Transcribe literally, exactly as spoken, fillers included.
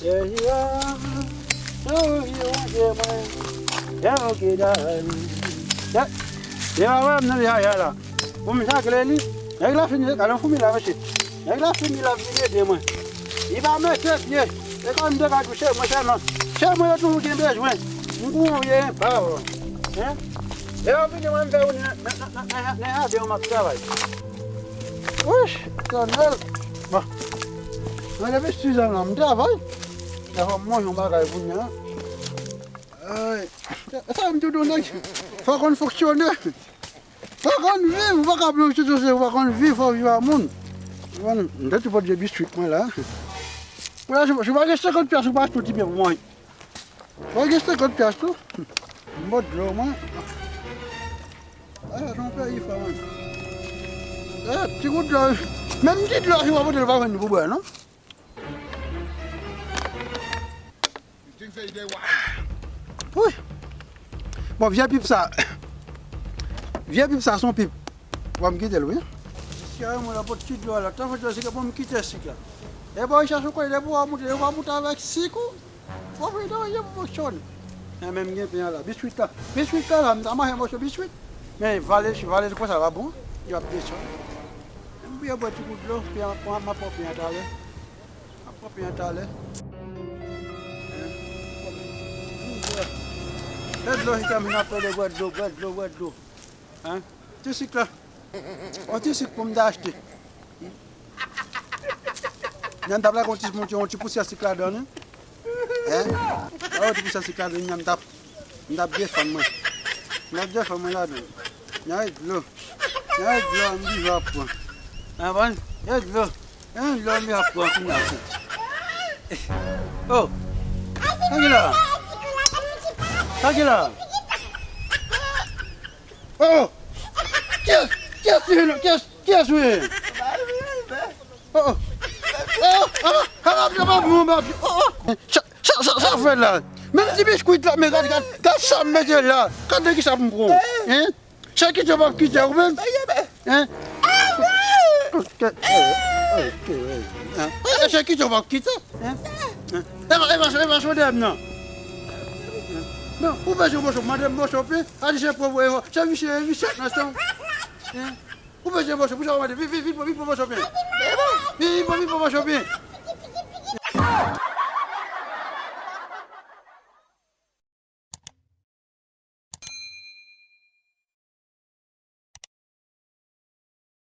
Yaya, ou ki wonje mwen, yaya, ou ki dal. Ye, ye pa wè m nan yaya la. Pou m jakle li, nèg la fin, gade yon foumi la, mesye. Nèg la fin, li la vin ede mwen. Li pa mete pye. E kòm m te ka touche mwen sèlman. Chè mwen yo toujou gen bezwen. M kouri pa w. Hein? E yo vini mwen m fè ou nan, nan, nan, nan, nan jaden yo m ap travay. Wouch, Etènèl. Bon. Mwen depi sis an la, m travay. Fò m manje yon bagay kounye a. Ay, sa m di w, nèg, fò konn fonksyone. Fò konn viv, ou pa ka pran sitiyasyon, ou pa konn viv, fò w viv ak moun. Ou konprann? M te tou pot de biskwit mwen la. Ou la, si w pa gen senkant pyas, ou pa achte yon ti byen pou mwen. Ou pa gen senkant pyas tou. M pot dlo mwen. A, sa se yon peyi fò mwen. E, ti gout dlo. Menm ti dlo, si w pa pote l, ou pa jwenn pou bwè, non? Wi. Bon, vye pip sa. Vye pip sa, se yon pip. Bon, m kite l, wi. Misye a mwen la pot ti dlo la. Tan fè dlo sik la, bon, m kite sik la. E bon, chache kote depi w a moute, depi w a moute avèk sik ou. Bon, men, non, yo fonksyone. E menm gen pen an la. Biskwit la. Biskwit la, la, m ta manje yon moso biskwit. Men vale, vale, konsa, pa bon. Yo ap desann. M byen bwè ti gout dlo, pen an, m ap pran pen an talè. Ap pran pen an talè. Hein? Bwè dlo, chita, m ap pede bwè dlo, bwè dlo, bwè dlo. Hein? Ti sik la. On ti sik pou m ta achte. Nyanm t ap lage on ti, on ti, on ti pousyè sik ladan, wi. Hein? Lage on ti pousyè sik ladan, nyanm t ap, m t ap defann mwen. M t ap defann mwen ladan. Nyan e dlo. Nyan e dlo, m di ap pran. Hein, bon? E dlo. E dlo, m ap pran kounye a. Oh! Sa ki la? Sa ki la? Oh! Kiyès, kiyès, kiyès, kiyès ou ye? Oh, oh. Oh, oh, oh, oh, oh, oh, oh. Sa, sa, sa, sa fè la? Menm ti biskwit la, men gad, gad, gad sa m mete la. Gad de ki sa pou m pran. Hein? Sa kite w p ap kite ou menm? Hein? Hein? E sa kite w p ap kite? Hein? Hein? E pa, e pa, e pa sonde m nan. Non, ou bezwen moso, mande m moso pen. A di se pwòp ou, se visye, visye nan son. Hein? Ou bezwen moso, pou sa w mande, vin, vin, vin, vin, pran moso pen. Vin, vin, vin, pran moso pen.